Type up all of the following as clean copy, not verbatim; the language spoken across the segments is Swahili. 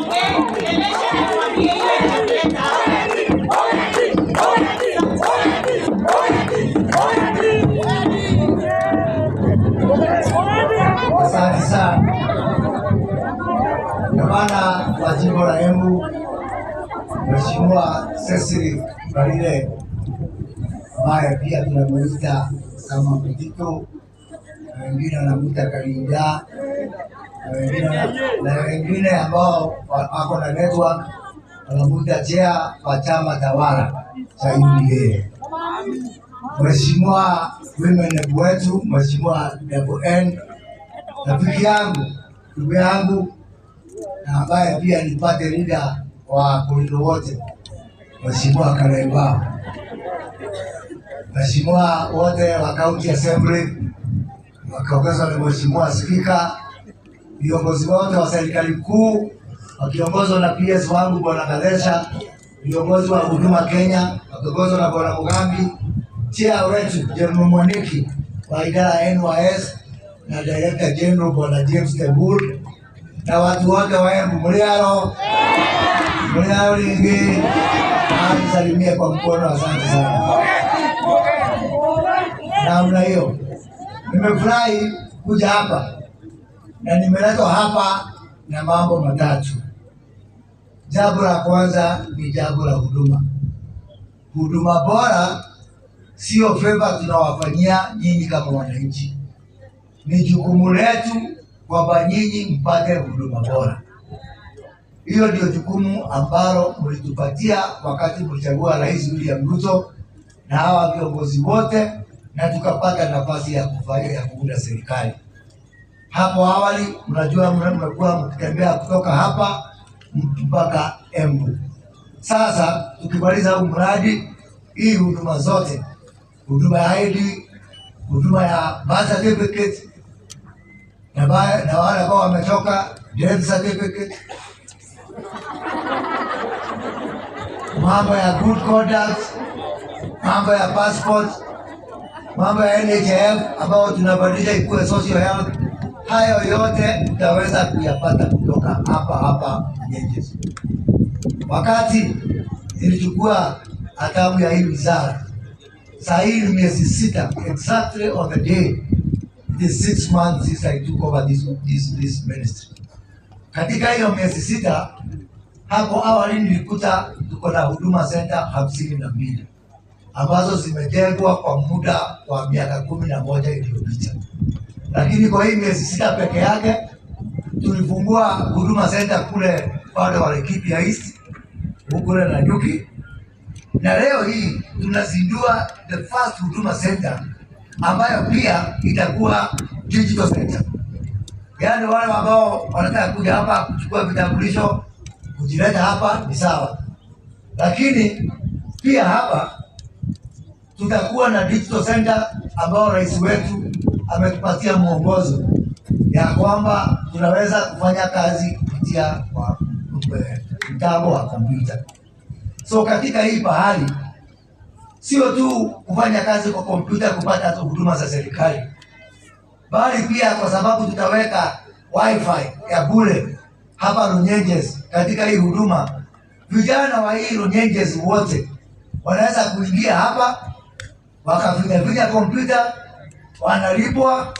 Tuongeleshe na tuambie ile imetuleta hapa. Asante sana gavana wa jimbo la Embu, Mheshimiwa Cecily Mbarire, ambaye pia tunamuita kama Mtito na wengine wanamuita Kalinda na wengine ambao wako na network wanamuita chair wa chama tawala cha UDA. Mheshimiwa women rep wetu, Mheshimiwa Debo N, rafiki yangu, ndugu yangu na ambaye pia ni party leader wa Korido wote, Mheshimiwa Karemba, Mheshimiwa wote wa County Assembly wakiongozwa na Mheshimiwa Spika, viongozi wote wa serikali kuu wakiongozwa na PS wangu Bwana Kadesha, viongozi wa Huduma Kenya wakiongozwa na Bwana Mugambi, chair wetu General Mwaniki wa idara ya NYS na Director General Bwana James Tebul na watu wote wa Embu, mliaro mliaro lingi, salimie kwa mkono, asante sana. Namna hiyo nimefurahi kuja hapa na nimeletwa hapa na mambo matatu. Jambo la kwanza ni jambo la huduma. Huduma bora sio favor tunawafanyia nyinyi kama wananchi, ni jukumu letu kwamba nyinyi mpate huduma bora. Hiyo ndio jukumu ambalo mlitupatia wakati mlichagua Rais William Ruto na hawa viongozi wote, na tukapata nafasi ya kufanya ya kuunda serikali. Hapo awali, mnajua mmekuwa mkitembea kutoka hapa mpaka Embu. Sasa tukimaliza huu mradi, hii huduma zote, huduma ya ID, huduma ya birth certificate na wale ambao wametoka death certificate, mambo ya good conduct, mambo ya passport, mambo ya NHIF ambao tunabadilisha ikuwe social health, hayo yote utaweza kuyapata kutoka hapa hapa Nyenjes. Wakati nilichukua hatamu ya hii wizara, saa hii ni miezi 6, exactly on the day, it is 6 months since I took over this ministry. Katika hiyo miezi 6, hapo awali nilikuta tuko na Huduma Center 52 ambazo zimejengwa kwa muda wa miaka 11 iliyopita. Lakini kwa hii miezi 6 peke yake tulifungua Huduma Center kule upande wa Laikipia East, kule Nanyuki, na leo hii tunazindua the first Huduma Center ambayo pia itakuwa digital center. Yaani wale ambao wanataka kuja hapa kuchukua vitambulisho kujileta hapa ni sawa, lakini pia hapa tutakuwa na digital center ambao rais wetu ametupatia mwongozo ya kwamba tunaweza kufanya kazi kupitia kwa mtambo wa kompyuta. So katika hii pahali sio tu kufanya kazi kwa kompyuta kupata huduma za serikali, bali pia kwa sababu tutaweka wifi ya bure hapa Runyenjes katika hii huduma, vijana wa hii Runyenjes wote wanaweza kuingia hapa wakafinya kompyuta, wanalipwa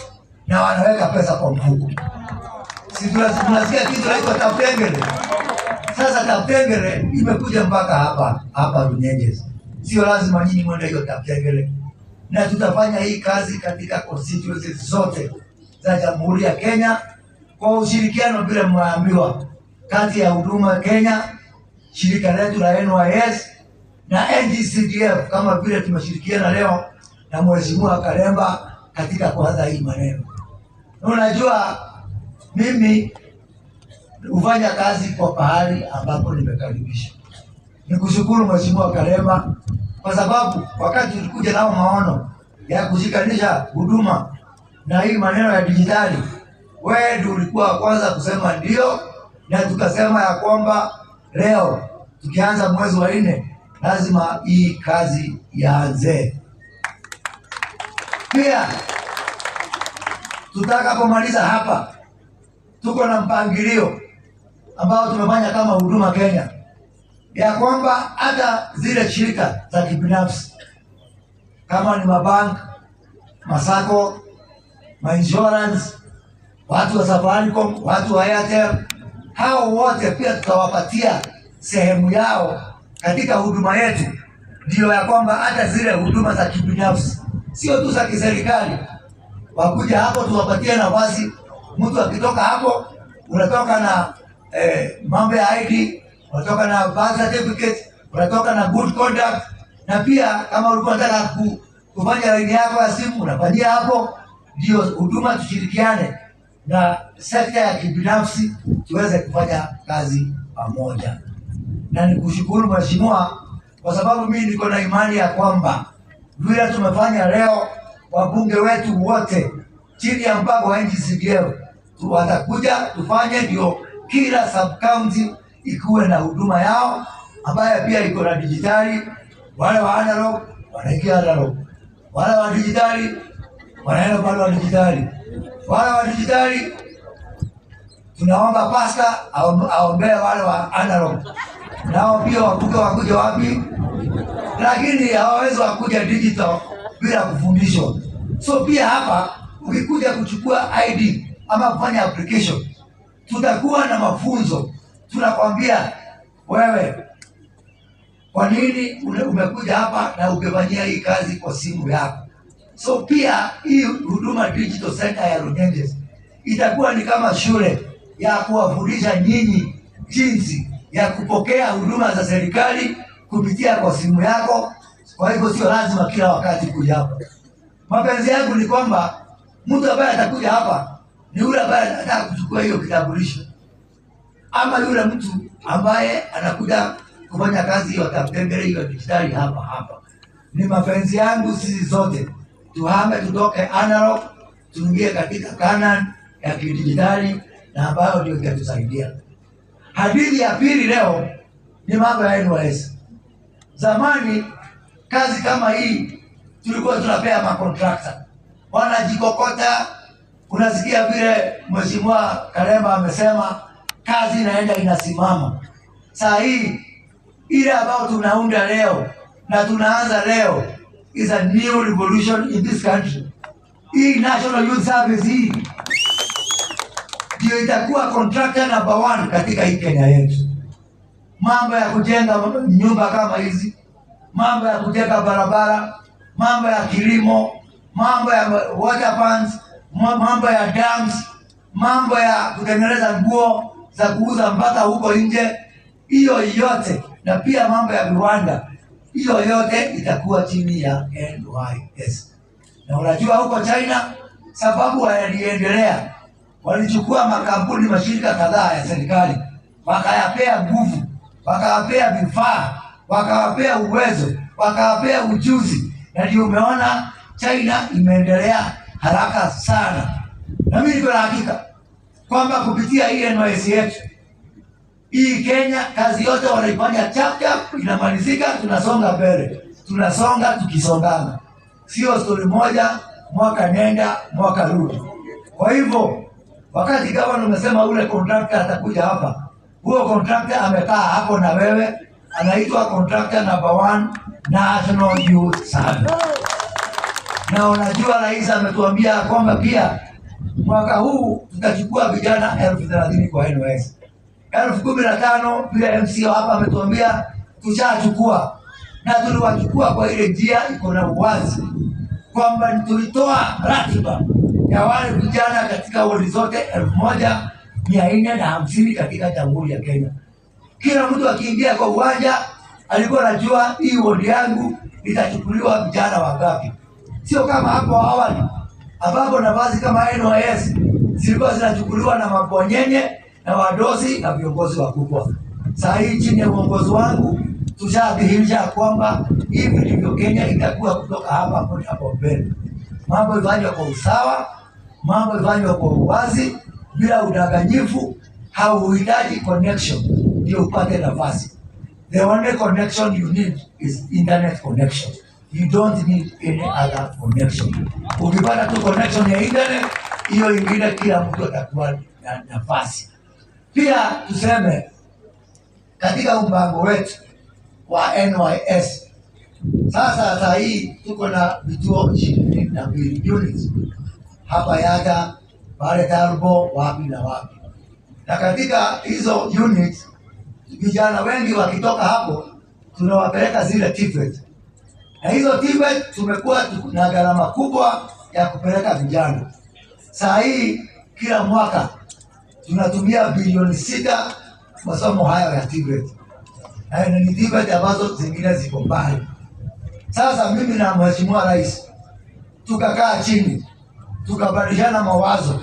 na wanaweka pesa kwa mfuko. Si tunasikia kitu kinaitwa tapengere. Sasa tapengere imekuja mpaka hapa hapa Runyenjes. Sio lazima nyinyi mwende hiyo tapengere. Na tutafanya hii kazi katika constituencies zote za Jamhuri ya Kenya kwa ushirikiano bila mwaambiwa kati ya Huduma Kenya, shirika letu la NYS na NGCDF, kama vile tumeshirikiana leo na Mheshimiwa Karemba katika kuanza hii maneno. Unajua mimi hufanya kazi kwa pahali ambapo nimekaribisha. Nikushukuru Mheshimiwa Karemba kwa sababu wakati tulikuja nao maono ya kushikanisha huduma na hii maneno ya dijitali, wewe ndio ulikuwa kwanza kusema ndio, na tukasema ya kwamba leo tukianza mwezi wa 4 lazima hii kazi ianze. Pia tutakapomaliza hapa, tuko na mpangilio ambayo tumefanya kama Huduma Kenya, ya kwamba hata zile shirika za kibinafsi kama ni mabank, masako, mainsurance, watu wa Safaricom, watu wa Airtel, hao wote pia tutawapatia sehemu yao katika huduma yetu, ndio ya kwamba hata zile huduma za kibinafsi, sio tu za kiserikali, wakuja hapo tuwapatie nafasi. Mtu akitoka hapo, unatoka na mambo ya ID, unatoka na birth certificate, unatoka na good conduct, na pia kama ulikuwa unataka kufanya laini yako ya simu unafanyia hapo. Ndio huduma, tushirikiane na sekta ya kibinafsi tuweze kufanya kazi pamoja. Na nikushukuru mheshimiwa, kwa sababu mimi niko na imani ya kwamba vile tumefanya leo, wabunge wetu wote chini ya mpango wa NGCDF watakuja tufanye, ndio kila sub county ikuwe na huduma yao ambayo pia iko na dijitali. Wale wa analog wanaingia analog, wale wa dijitali wanaenda upande wa dijitali, wale wa dijitali tunaomba pasta aombee wale wa analog, nao pia wakuja wakuja wapi, lakini hawawezi wakuja digital bila kufundishwa. So pia hapa ukikuja kuchukua ID ama kufanya application, tutakuwa na mafunzo, tunakwambia wewe kwa nini umekuja hapa na ungefanyia hii kazi kwa simu yako. So pia hii Huduma Digital Center ya Runyenjes itakuwa ni kama shule ya kuwafundisha nyinyi jinsi ya kupokea huduma za serikali kupitia kwa simu yako. Kwa hivyo sio lazima kila wakati kuja hapa. Mapenzi yangu ni kwamba mtu ambaye atakuja hapa ni yule ambaye anataka kuchukua hiyo kitambulisho, ama yule mtu ambaye anakuja kufanya kazi hiyo atapembele hiyo dijitali hapa hapa. Ni mapenzi yangu sisi zote tuhame, tutoke analog tuingie katika Canaan ya kidijitali na ambayo ndio itatusaidia. Hadithi ya pili leo ni mambo ya NYS. Zamani kazi kama hii tulikuwa tunapea makontrakta, wanajikokota. Unasikia vile Mheshimiwa Karema amesema kazi inaenda inasimama. Saa hii ile ambayo tunaunda leo na tunaanza leo is a new revolution in this country. Hii National Youth Service hii ndio itakuwa contractor number 1 katika hii Kenya yetu. Mambo ya kujenga nyumba kama hizi, mambo ya kujenga barabara, mambo ya kilimo, mambo ya water pans, mambo ya dams, mambo ya kutengeneza nguo za kuuza mpaka huko nje, hiyo yote, na pia mambo ya viwanda, hiyo yote itakuwa chini ya NYS. Na unajua huko China, sababu waliendelea, walichukua makampuni, mashirika kadhaa ya serikali, wakayapea nguvu, wakawapea vifaa, wakawapea uwezo, wakawapea ujuzi, na ndio umeona China imeendelea haraka sana. Na mimi niko na hakika kwamba kupitia hii NYS yetu hii Kenya, kazi yote wanaifanya chap chap, inamalizika, tunasonga mbele, tunasonga tukisongana, sio stori moja mwaka nenda mwaka rudi. Kwa hivyo wakati gavana umesema ule contractor atakuja hapa, huo contractor amekaa hapo na wewe, anaitwa contractor number 1 National Youth Service. Na unajua rais ametuambia kwamba pia mwaka huu tutachukua vijana 30,000 kwa NYS. 15,000 vile MC hapa ametuambia tushachukua, na tuliwachukua kwa ile njia iko na uwazi kwamba tulitoa ratiba ya wale vijana katika wodi zote 1450 katika Jamhuri ya Kenya. Kila mtu akiingia kwa uwanja alikuwa anajua hii wodi yangu itachukuliwa vijana wangapi. Sio kama hapo awali ambapo nafasi kama NYS zilikuwa zinachukuliwa na mabonyenye na wadosi na viongozi wakubwa. Saa hii chini ya uongozi wangu tushadhihirisha kwamba hivi ndivyo Kenya itakuwa kutoka hapa kwenda hapo mbele. Mambo ifanywe kwa usawa, mambo ifanywe kwa uwazi, bila udanganyifu. Hauhitaji connection ndio upate nafasi. The only connection you need is internet connection. You don't need any other connection. Ukipata tu connection ya internet, hiyo ingine kila mtu atakuwa na nafasi. Pia tuseme katika mpango wetu wa NYS, sasa saa hii tuko na vituo 22 units hapa Yatta, pale Tarbo, wapi na wapi. Na katika hizo units vijana wengi wakitoka hapo tunawapeleka zile TVET. Na hizo TVET tumekuwa na gharama kubwa ya kupeleka vijana. Saa hii kila mwaka tunatumia bilioni 6 masomo hayo ya TVET. Na ni TVET ambazo zingine ziko mbali. Sasa mimi na Mheshimiwa Rais tukakaa chini, tukabadilishana mawazo,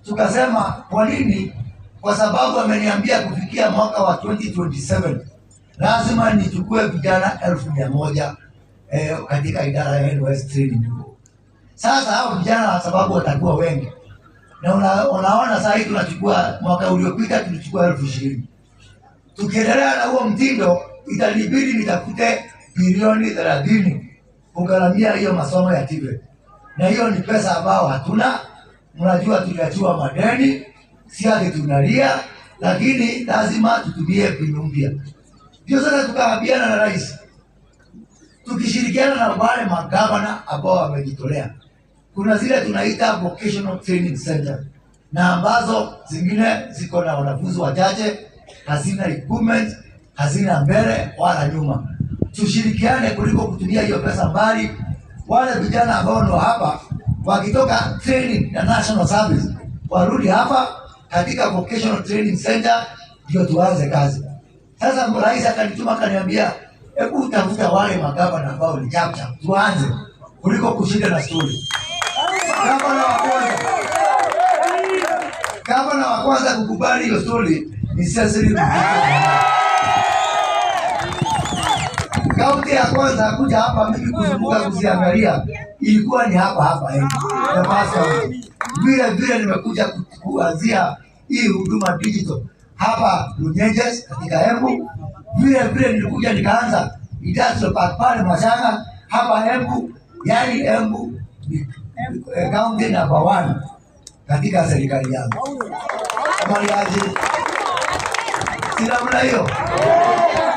tukasema kwa nini? Kwa sababu ameniambia kufikia mwaka wa 2027 lazima nichukue vijana 100,000 katika idara ya NYS training. Sasa hao vijana sababu watakuwa wengi. Na unaona sasa hivi tunachukua, mwaka uliopita tulichukua 20,000. Tukiendelea na huo mtindo itanibidi nitafute bilioni 30 kugharamia hiyo masomo ya TVET. Na hiyo ni pesa ambayo hatuna. Mnajua tuliachiwa madeni, si ati tunalia, lakini lazima tutumie mbinu mpya. Ndio sasa tukaambiana na rais, tukishirikiana na wale magavana ambao wamejitolea. Kuna zile tunaita vocational training center, na ambazo zingine ziko na wanafunzi wachache, hazina equipment, hazina mbele wala nyuma. Tushirikiane kuliko kutumia hiyo pesa mbali. Wale vijana ambao ndio hapa wakitoka training na national service warudi hapa katika vocational training center ndio tuanze kazi. Sasa rais akanituma akaniambia, hebu tafuta wale magavana ambao ni chapter tuanze kuliko kushinda na story. Gavana wa kwanza kukubali hiyo story ni Cecily Mbarire. Kaunti ya kwanza kuja hapa mimi kuzunguka kuziangalia ilikuwa ni hapa hapa hivi. Vile vile nimekuja kuanzia hii huduma digital hapa Runyenjes katika Embu. Vile vile nilikuja nikaanza industrial park pale Machanga hapa Embu. Yani Embu ni county number 1 katika serikali yangu. Mariaji. Sina mna hiyo.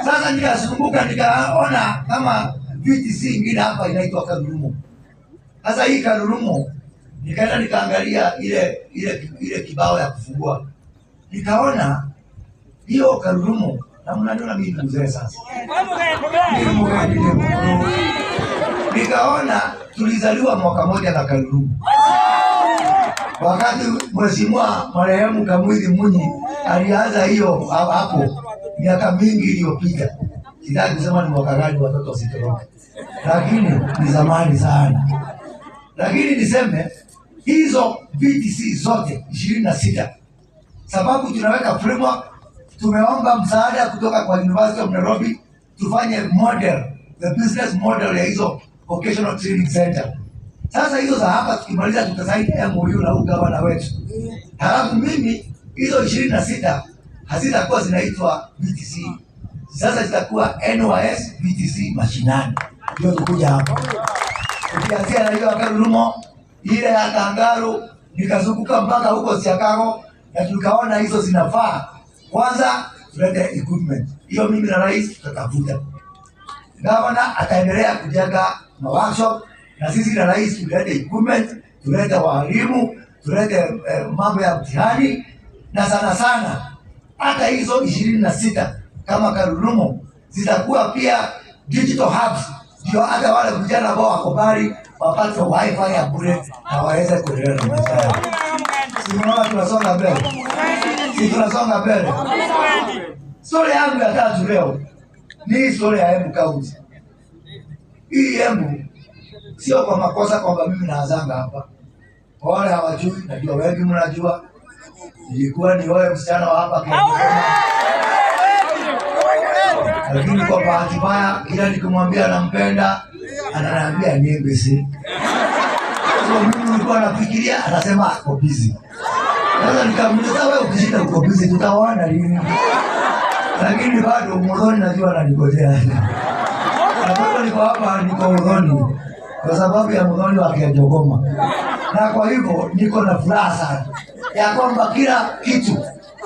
Sasa nikazunguka nikaona kama VTC ingine hapa inaitwa Karurumo. Sasa hii Karurumo nikaenda nikaangalia ile kibao ya kufungua. Nikaona hiyo Karurumo, na mnaniona mimi mzee sasa. Nikaona tulizaliwa mwaka moja na Karurumo. Wakati Mheshimiwa marehemu Kamwithi Munyi alianza hiyo hapo miaka mingi iliyopita. Sitaki kusema ni mwaka gani watoto wasitoroke, lakini ni zamani sana. Lakini niseme hizo VTC zote 26, sababu tunaweka framework, tumeomba msaada kutoka kwa University of Nairobi tufanye model, the business model ya hizo vocational training center. Sasa hizo za hapa tukimaliza tutasaini MOU na gavana wetu. Halafu mimi hizo 26 hazitakuwa zinaitwa VTC. Sasa zitakuwa NYS VTC mashinani. Ndio tukuja hapa. Ukianzia na hiyo Karurumo, ile ya Kangaru, nikazunguka mpaka huko Siakago na tukaona hizo zinafaa. Kwanza tulete equipment. Hiyo mimi na rais tutatafuta. Gavana ataendelea kujenga ma workshop na sisi na rais tulete equipment, tulete walimu, tulete mambo ya mtihani, na sana sana hata hizo 26 kama Karurumo zitakuwa pia digital hubs, ndio hata wale vijana ambao wako mbali wapate wifi ya bure na waweze kuendelea na maisha yao. Si mnaona tunasonga mbele? Si tunasonga mbele? Story yangu ya tatu leo ni story ya Embu County. Hii Embu sio kwa makosa kwamba mimi naanzanga hapa. Kwa wale hawajui, najua wengi mnajua. Nilikuwa ni wewe msichana wa hapa Kenya. Lakini kwa bahati mbaya kila nikimwambia nampenda ananiambia ni busy. So mimi nilikuwa nafikiria anasema ako busy. Sasa nikamuuliza wewe ukishinda uko busy tutaoana lini? Lakini bado Muthoni najua ananigojea. Na bado niko hapa niko Muthoni kwa sababu ya Muthoni wa Kianjogoma. Na kwa hivyo niko na furaha sana ya kwamba kila kitu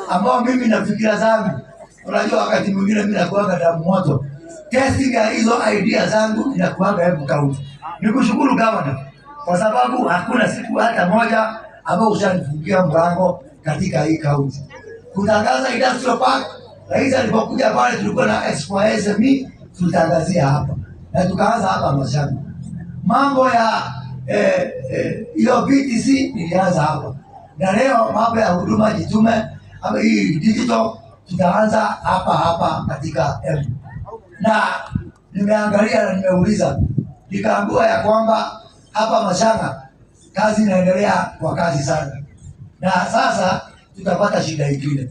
ambao mimi na fikira zangu, unajua wakati mwingine mimi nakuanga damu moto, testing ya hizo idea zangu inakuanga Embu County. Nikushukuru gavana kwa sababu hakuna siku hata moja ambao ushanifungia mlango katika hii county. Kutangaza industrial park, rais alipokuja pale tulikuwa na S4SME tulitangazia hapa na tukaanza hapa Mashamba. Mambo ya hiyo BTC ilianza hapa, na leo mambo ya huduma jitume ama hii digital tutaanza hapa hapa katika Embu. Na nimeangalia na nimeuliza, nikaambiwa ya kwamba hapa Mashanga kazi inaendelea kwa kasi sana, na sasa tutapata shida ingine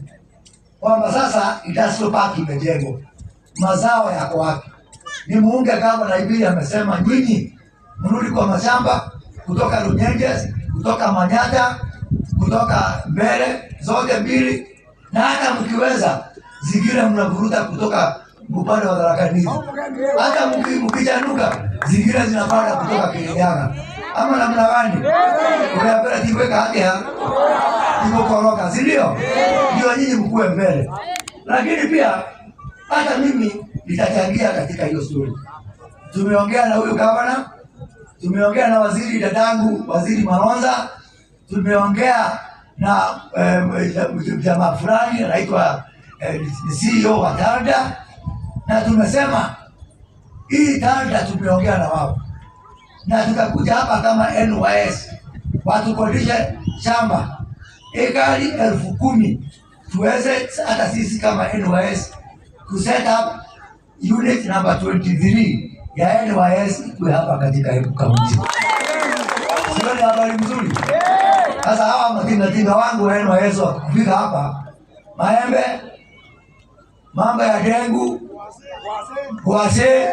kwamba sasa industrial park imejengwa, mazao yako wapi? Ni muunge kama Naibili amesema, nyinyi mrudi kwa mashamba kutoka Runyenjes, kutoka Manyata, kutoka Mbere, zote mbili, na hata mkiweza zingine mnavuruta kutoka upande wa Tharaka Nithi, hata mkijanuka zingine zinapanda kutoka Kirinyaga ama namna gani? Umeapera tiweka haki ha tikukoroka, si ndio? Ndio nyinyi mkuwe mbele, lakini pia hata mimi nitachangia katika hiyo story. Tumeongea na huyu gavana, tumeongea na waziri dadangu, waziri Malonza, tumeongea na jamaa fulani anaitwa CEO wa Tarda, na tumesema hii Tarda tumeongea na wao na tukakuja hapa kama NYS watukodishe shamba ekari 10,000 tuweze hata sisi kama NYS ku set up unit number 23 ya NYS ikuwe hapa katika Embu County. Sio ni habari mzuri? Sasa hawa matingatinga wangu wa NYS wakifika hapa, maembe, mambo ya dengu, kwase,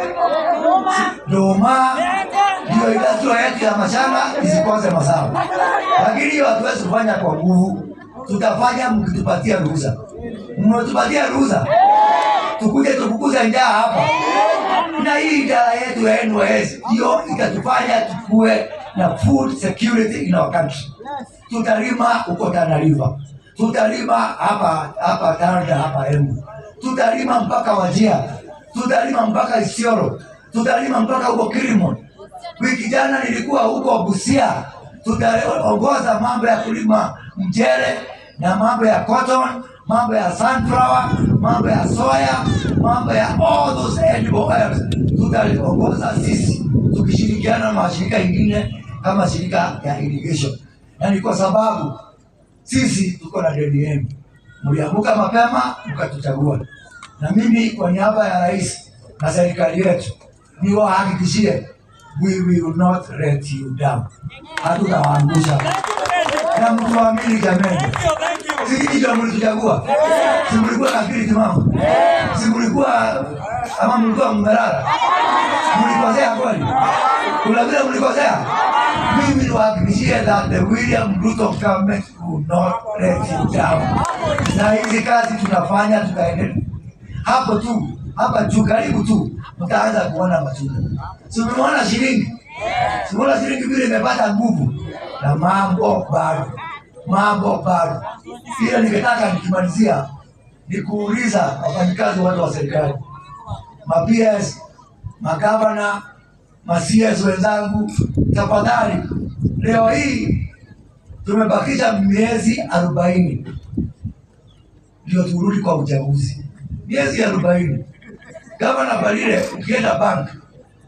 doma, ndio industrial yetu ya mashamba isikose mazao. Lakini hiyo hatuwezi kufanya kwa nguvu, tutafanya mkitupatia ruhusa. Mmetupatia ruhusa tukuje tufukuze njaa hapa, na hii idara yetu ya NYS ndio itatufanya tukue na food security in our country. Tutalima huko Tana River, tutalima hapa hapa Tarda, hapa Embu, tutalima mpaka Wajir, tutalima mpaka Isiolo, tutalima mpaka huko Kilimon. Wiki jana nilikuwa huko Busia, tutaongoza mambo ya kulima mchele na mambo ya cotton, mambo ya sunflower, mambo ya soya, mambo ya all those edible oils. Tutaongoza sisi tukishirikiana na mashirika ingine kama shirika ya irrigation. Na ni kwa sababu sisi tuko na deni yenu, mliamuka mapema mkatuchagua, na mimi kwa niaba ya rais na serikali yetu niwahakikishie, we will not let you down. Hatutawaangusha. Na mtuamini jameni. Sisi ndio mlituchagua. Si mlikuwa na akili timamu? Si mlikuwa ama mlikuwa mmelala? Mlikosea kweli? Kuna vile mlikosea? Mimi niwahakikishie that the William Ruto government will not let you down. Na hizi kazi tunafanya tutaendelea. Hapo tu, hapa juu karibu tu mtaanza kuona matunda. Si mmeona shilingi? Si mmeona shilingi vile imepata nguvu? Na mambo bado. Mambo bado. Ila ningetaka nikimalizia nikuuliza wafanyikazi wote wa serikali, ma PS, magavana, ma CS wenzangu, tafadhali, leo hii tumebakisha miezi 40 ndio turudi kwa uchaguzi. Miezi 40. Gavana Balile, ukienda bank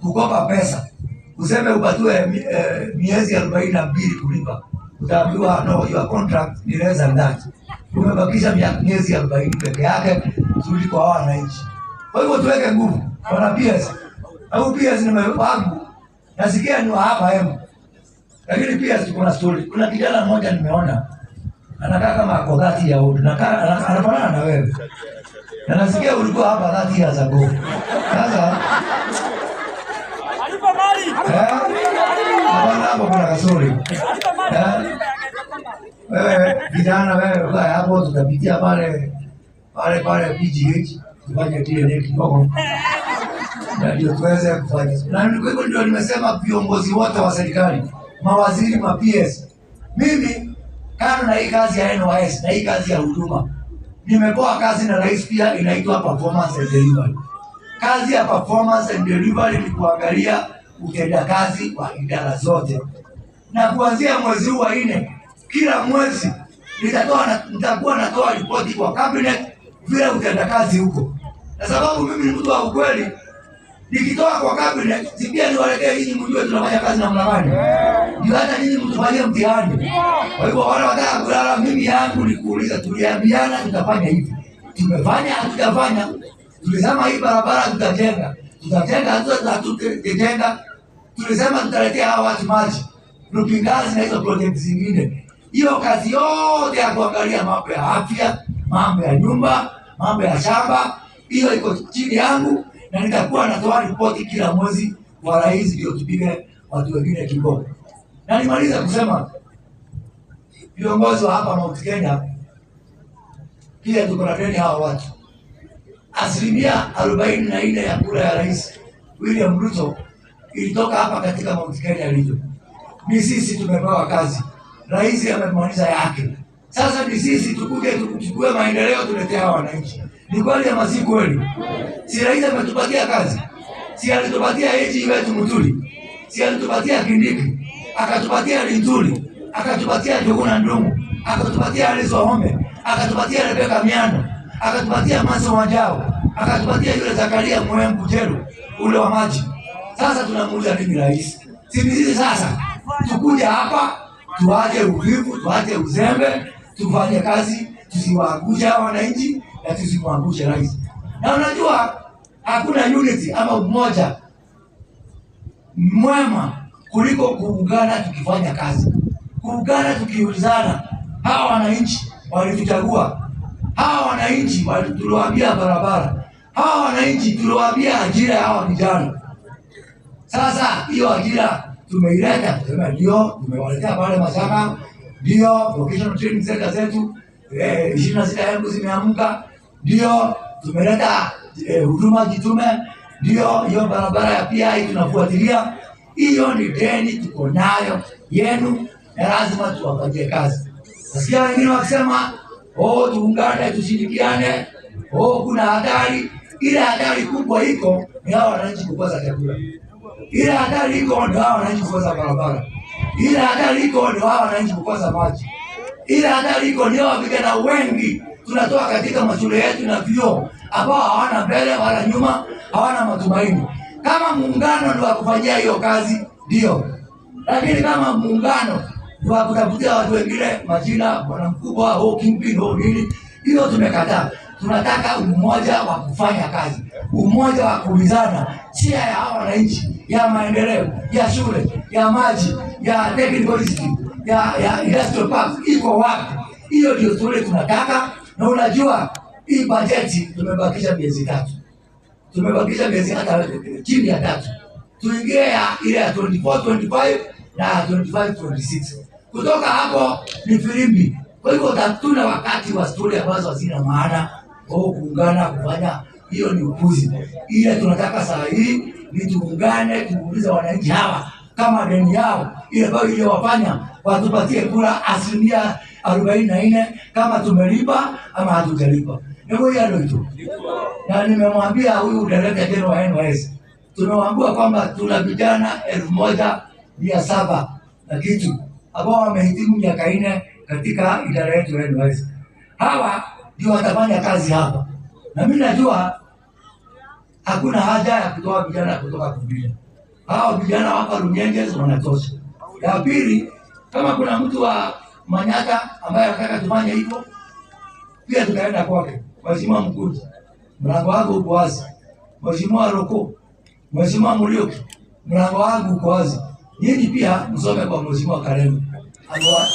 kukopa pesa useme upatiwe miezi 42 kulipa, utaambiwa no, your contract ni less than that. Umebakisha miezi 40 peke yake, turudi kwa wananchi. Kwa hivyo tuweke nguvu. Wana PS au PS ni wangu, nasikia ni wa hapa Embu, lakini PS tuko na story. Kuna kijana mmoja nimeona anakaa kama ako 30 ya old, anafanana na wewe, na nasikia ulikuwa hapa 30 years ago. Sasa hapana, hapo kuna kasori. Wewe kijana, wewe ukae hapo, tutapitia pale pale pale PGH tufanye DNA kidogo na ndio tuweze kufanya. Na kwa hivyo ndio nimesema viongozi wote wa serikali, mawaziri, ma PS, mimi kando na hii kazi ya NYS na hii kazi ya huduma, Nimepewa kazi na rais pia inaitwa performance and delivery. Kazi ya performance and delivery ni kuangalia utendakazi wa idara zote, na kuanzia mwezi huu wa 4 kila mwezi nitakuwa natoa ripoti kwa cabinet vile utendakazi huko. Na sababu mimi ni mtu wa ukweli, nikitoa kwa cabinet si pia niwaletee nyinyi mjue tunafanya kazi namna gani, ndio hata nyinyi mtufanyie mtihani. Kwa hivyo wale wataka kulala, mimi yangu ni kuuliza, tuliambiana tutafanya hivi, tumefanya hatujafanya? Tulisema hii barabara tutajenga, tutajenga hatutajenga? Tulisema tutaletea hawa watu maji, Lupingazi na hizo project zingine. Hiyo kazi yote ya kuangalia mambo ya afya, mambo ya nyumba, mambo ya shamba, hiyo iko chini yangu, na nitakuwa natoa ripoti kila mwezi kwa rais, ndio tupige watu wengine kiboko. Na nimaliza kusema viongozi wa hapa Mount Kenya pia tuko na deni hawa watu. 44% ya kura ya Rais William Ruto ilitoka hapa katika Mount Kenya region. Ni sisi tumepewa kazi, rais amemaliza yake. Sasa ni sisi tukuje tuchukue maendeleo tuletee hawa wananchi. Ni kweli ama si kweli? Si rais ametupatia kazi? Si alitupatia AG wetu Muturi? Si alitupatia Kindiki? Akatupatia Linturi? Akatupatia Njuguna Ndung'u? Akatupatia Alice Wahome? Akatupatia Rebecca Miano? Akatupatia Maso Wanjao? Akatupatia yule Zakaria Mwembu Jeru ule wa maji. Sasa tunamuuliza nini rais? Si ni sisi sasa tukuje hapa tuache uvivu, tuache uzembe, tufanye kazi, tusiwaangushe hawa wananchi na tusimwangushe rais. Na unajua hakuna unity ama umoja mwema kuliko kuungana tukifanya kazi, kuungana tukiulizana. Hawa wananchi walituchagua, hawa wananchi tuliwaambia barabara, hawa wananchi tuliwaambia ajira ya hawa vijana. Sasa hiyo ajira tumeileta, tuseme ndio tumewaletea pale Mashaka, ndio vocational training center zetu 26 elfu zimeamka, ndio tumeleta huduma jitume, ndio hiyo barabara ya PI tunafuatilia. Hiyo ni deni tuko nayo yenu na lazima tuwafanyie kazi. Nasikia wengine wakisema oh, tuungane tushirikiane, oh, kuna hatari. Ile hatari kubwa iko ni hao wananchi kukosa chakula. Ile hatari iko ndio hao wananchi kukosa barabara. Ile hatari iko ndio hao wananchi kukosa maji. Ile hatari iko ndio vijana wengi tunatoa katika mashule yetu na vyuo ambao hawana mbele wala nyuma, hawana matumaini. Kama muungano ndio wakufanyia hiyo kazi, ndio. Lakini kama muungano ndio wakutafutia watu wengine majina, bwana mkubwa, au kingpin, au nini, hiyo tumekataa. Tunataka umoja wa kufanya kazi, umoja wa kuulizana shia ya hawa wananchi, ya maendeleo, ya shule, ya maji, ya technical institute, ya industrial park iko wapi? Hiyo ndio story tunataka. Na unajua hii bajeti tumebakisha miezi 3. Tumebakisha miezi hata chini ya 3. Tuingie ya ile ya 24 25 na 25 26. Kutoka hapo ni filimbi. Kwa hivyo hatuna wakati wa story ambazo hazina maana au kuungana kufanya, hiyo ni upuzi. Ile tunataka saa hii ni tuungane, tuulize wananchi hawa kama deni yao ile ambayo iliyowafanya watupatie kura 44% kama tumelipa ama hatujalipa. Ndio hiyo ndio. Na nimemwambia huyu director general wa NYS, tumewaambia kwamba tuna vijana 1700 na kitu ambao wamehitimu miaka 4 katika idara yetu ya NYS. Hawa ndio watafanya kazi hapa. Na mimi najua hakuna haja ya kutoa vijana kutoka kwingine. Hao vijana hapa Runyenjes wanatosha. Ya pili, kama kuna mtu wa Manyata ambaye anataka tufanye hivyo, pia tutaenda kwake. Mheshimiwa Mkuji, mlango wako uko wazi. Mheshimiwa Roko, Mheshimiwa Muriuki, mlango wangu uko wazi. Nyinyi pia msome kwa Mheshimiwa Karemi.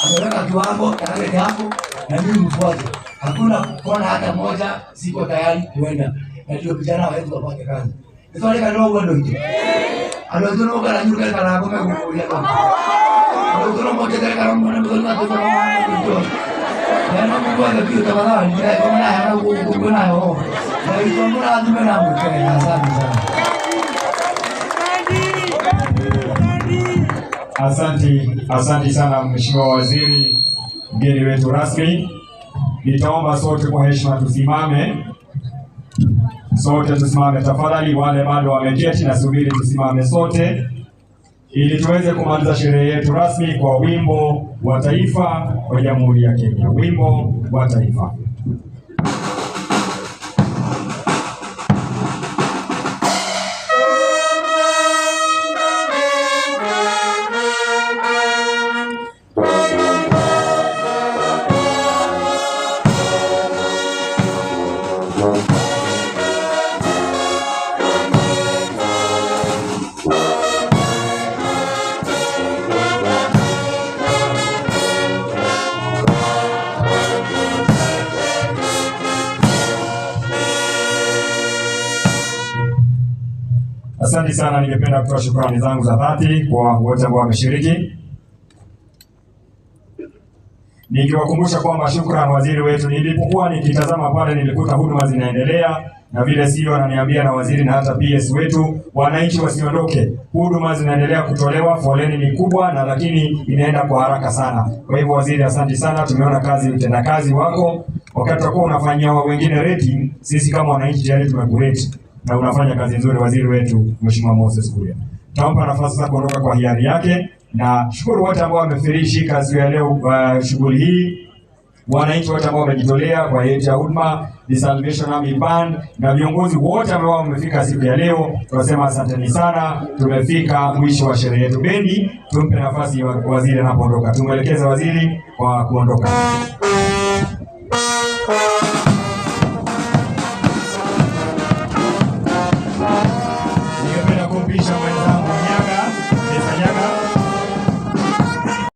Ameweka kiwango target hapo na mimi mfuate. Hakuna kona hata moja siko tayari kuenda. Na ndio vijana wetu wapate kazi. Nitoleka ndogo ndio hicho. Alo kana nyuka kana ngome kukulia kwa. Alo moja kana ngome ndio ndio ndio. Na Mungu ape tafadhali. Kwa maana huko nayo. Na hizo mbona tumena mke. Asante sana. Asante, asante sana Mheshimiwa Waziri, mgeni wetu rasmi. Nitaomba sote kwa heshima tusimame, sote tusimame tafadhali. Wale bado wameketi, nasubiri tusimame sote ili tuweze kumaliza sherehe yetu rasmi kwa wimbo wa taifa wa Jamhuri ya Kenya, wimbo wa taifa. Asante sana, ningependa kutoa shukrani zangu za dhati kwa wote ambao wameshiriki, nikiwakumbusha kwamba shukrani waziri wetu. Nilipokuwa nikitazama pale, nilikuta huduma zinaendelea na vile sio, ananiambia na waziri na hata PS wetu, wananchi wasiondoke, huduma zinaendelea kutolewa, foleni ni kubwa na lakini inaenda kwa haraka sana. Kwa hivyo waziri, asante sana, tumeona kazi, utendakazi wako. Wakati utakuwa unafanyia wengine rating, sisi kama wananchi tayari tumekurate na unafanya kazi nzuri, waziri wetu Mheshimiwa Moses Kuria. Tampa nafasi sasa kuondoka kwa hiari yake, na shukuru wote ambao wamefirishi kazi ya leo, shughuli hii, wananchi wote ambao wamejitolea kwa yetu ya huduma, the Salvation Army Band na viongozi wote ambao wamefika siku ya leo, tunasema asanteni sana. Tumefika mwisho wa sherehe yetu. Bendi, tumpe nafasi waziri anapoondoka, tumwelekeze waziri kwa kuondoka.